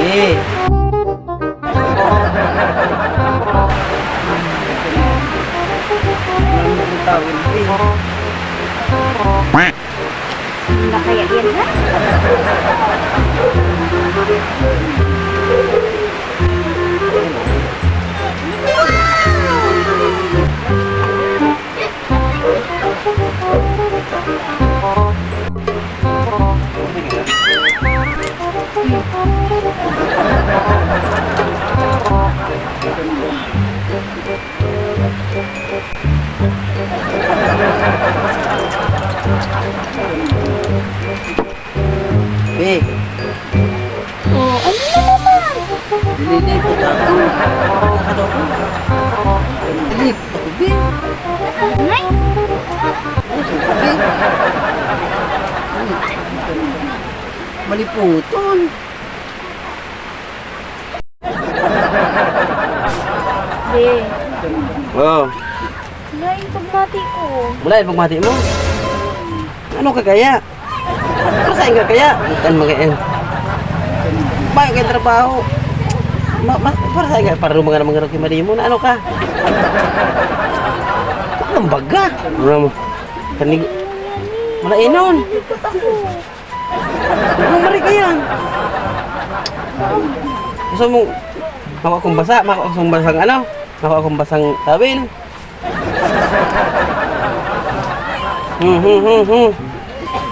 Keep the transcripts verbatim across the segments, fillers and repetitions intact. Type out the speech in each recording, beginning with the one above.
Eh. Ano na kaya yan, ha? Be. Oh, ano na naman? Nililipot ako. Ano ko? Nililipot ako, be. Nay? Ano sa be? Maliputon. Be. Oh. Wala yung pagmati ko. Wala yung pagmati mo? Ano ka kaya? Para saan ka kaya? Itan mga yan. Bayo kayo trabaho. Ma, ma, para saan ka? Para mga mga rocky mali mo na ano ka? Ang baga. Ano mo? Kanig... Wala inon. Ano mali ka yan? Gusto mo, mako akong basa, mako akong basang ano? Mako akong basang tawil. Hmm, hmm, hmm, hmm.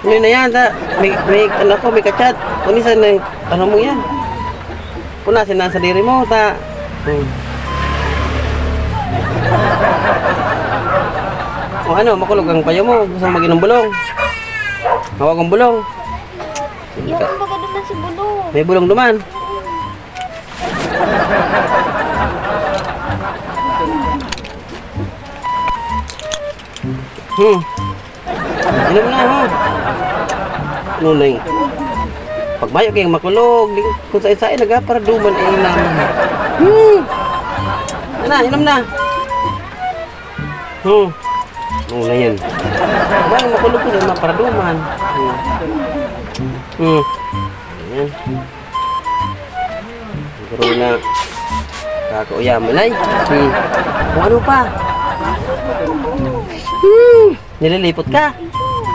Ano na yan, ta? May, may, ano ko, may kachat. Kung isa na, ano mo yan? Punasin na sa diri mo, ta. Hmm. O ano, makulog ang payo mo. Gusto mo mag-inom bulong? Hawak ang bulong. Yan, ang baga naman si Bulong. May bulong duman. Hmm. Inom na, ha? Nunay. Pag mayo kayong makulog, di, kung sa isa ay nagaparaduman, ay inom. Hmm. Yan na, inom na. Hmm. Nunay yan. Pag mayo makulog, kung sa maparaduman. Hmm. Hmm. Yan. Siguro na kakauyaman ay. Hmm. Kung ano pa? Hmm. Nililipot ka.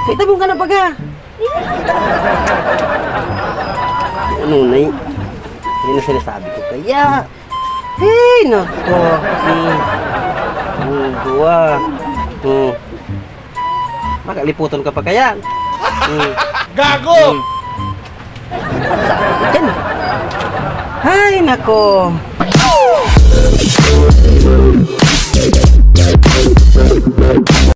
May tabong ka na baga. Ano na yun? Hindi na sinasabi ko kaya. Hey, nako. Hmm. Hmm, duwa. Hmm. Makaliputan ka pa kaya? Hmm. Gago! Hmm. Sabi ko dyan. Ay, nako.